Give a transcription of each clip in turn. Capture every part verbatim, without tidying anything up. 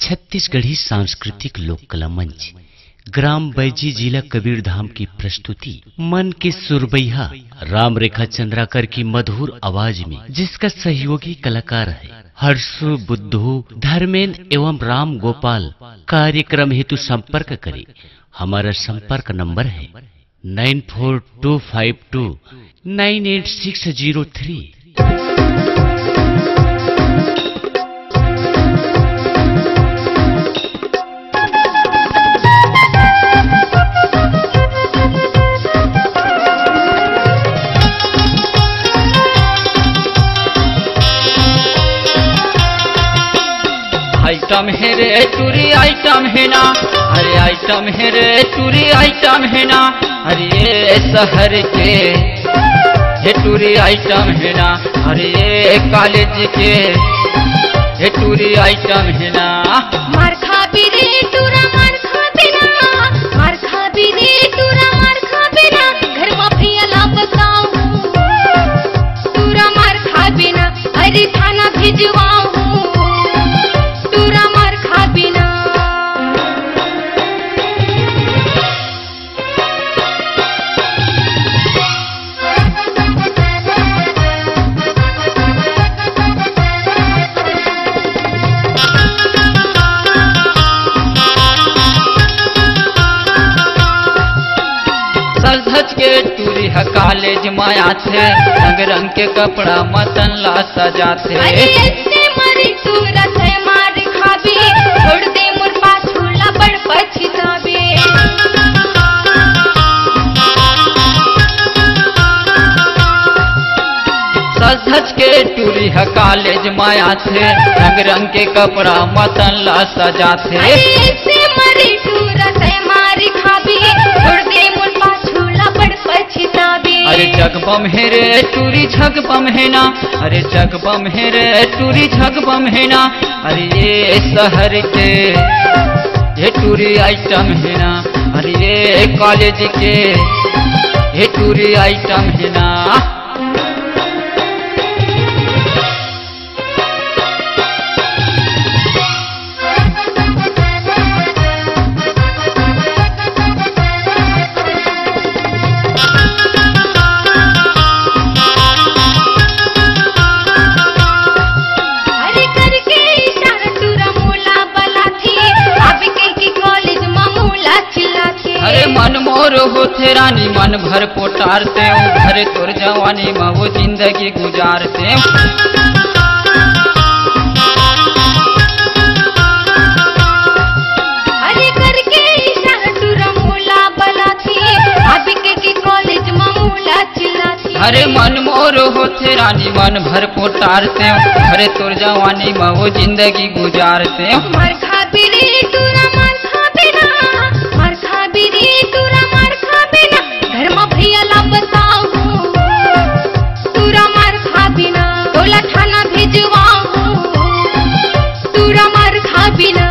छत्तीसगढ़ी सांस्कृतिक लोक कला मंच, ग्राम बैजी, जिला कबीरधाम की प्रस्तुति मन के सुरबैया राम रेखा चंद्राकर की मधुर आवाज में, जिसका सहयोगी कलाकार है हर्षु, बुद्धू, धर्मेंद्र एवं राम गोपाल। कार्यक्रम हेतु संपर्क करें। हमारा संपर्क नंबर है nine four two five two nine eight six zero three. Item हे रे टूरी, आइटम हे ना। अरे आइटम हे रे टूरी, आइटम हे ना। अरे ये शहर के हे टूरी, आइटम हे ना। अरे ये कॉलेज के हे टूरी, आइटम हे ना। मार खाबे रे टूरा, मार खाबे ना। मार खाबे रे टूरा, मार खाबे ना। घर मा भैया ला बताऊं, टूरा मार खाबे ना। अरे थाना भिजवाऊं, टूरा मार खाबे ना। सज धज के टूरी ह कॉलेज म आथे, रंग रंग के कपड़ा म तन ला सजाथे। अरे ऐसे मरी टूरा तैं मार खाबे, छोड़ दे मोर पाछू ला बड़ पछताबे। सज धज के टूरी ह कॉलेज म आथे, रंग रंग के कपड़ा म तन ला सजाथे। अरे ऐसे मरी टूरा तैं मार खाबे, छोड़ दे मोर पाछू ला बड़ पछताबे। अरे जगबम हे रे टूरी, जगबम हे ना। अरे जगबम हे रे टूरी, जगबम हे ना। अरे ये शहर के हे टूरी, आइटम हे ना। अरे ये कॉलेज के हे टूरी, आइटम हे ना। अरे करके इशारा टूरा मोला बलाथे, अब के के कॉलेज मा मोला चिल्लाथे। अरे मन मोर होथे रानी, मन भर पोटारतेंव, भरे तोर जवानी मा वो जिंदगी गुजारतेंव। अरे करके इशारा टूरा मोला बलाथे, अब के के कॉलेज मा मोला चिल्लाथे। अरे मन मोर होथे रानी, मन भर पोटारतेंव, भरे तोर जवानी मा वो जिंदगी गुजारतेंव। मार खाबे रे टूरा, मार खाबे ना, मार खाबे रे टूरा, मार खाबे ना। घर मा भैया ला बताऊं, टूरा मार खाबे ना। तोला थाना भिजवाऊं, टूरा मार खाबे ना।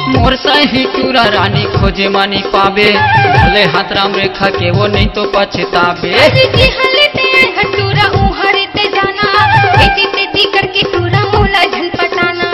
मोर सही टूरा रानी खोजे मा नी पाबे, भले हाथ राम रेखा के वो नहीं तो पछताबे। अरे जी हले ते हटूरा उहरे ते जाना, एती तेती करके टूरा मोला झन पटाना।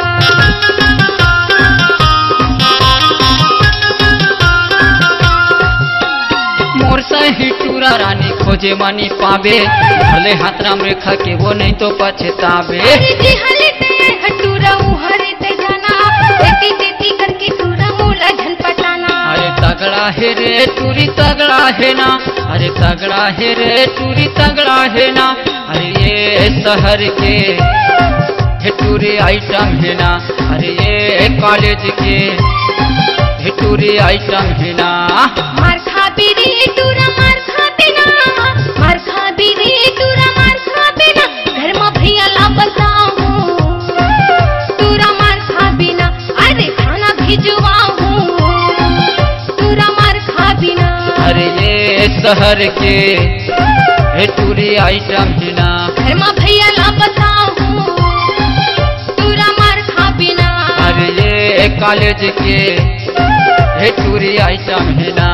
मोर सही टूरा रानी खोजे मा नी पाबे, भले हाथ राम रेखा के वो नहीं तो पछताबे। अरे जी हले ते हटूरा उहरे ते जाना, एती तेती करके टूरा मोला झन पटाना। अरे तगड़ा हे रे टूरी, तगड़ा हे ना। अरे तगड़ा हे रे टूरी, तगड़ा हे ना। अरे ये शहर के हे टूरी आइटम हे ना। अरे ये कॉलेज के हे टूरी आइटम हे ना। मार खाबे रे टूरा, मार खाबे ना, मार खाबे रे टूरा, मार खाबे ना। घर मा भैया ला बताऊं, टूरा मार खाबे ना। अरे थाना भिजवाऊं, टूरा मार खाबे ना। अरे ये शहर के हे टूरी आइटम हे ना। घर मा भैया ला बताऊं, कॉलेज के हे टूरी आइटम हे ना।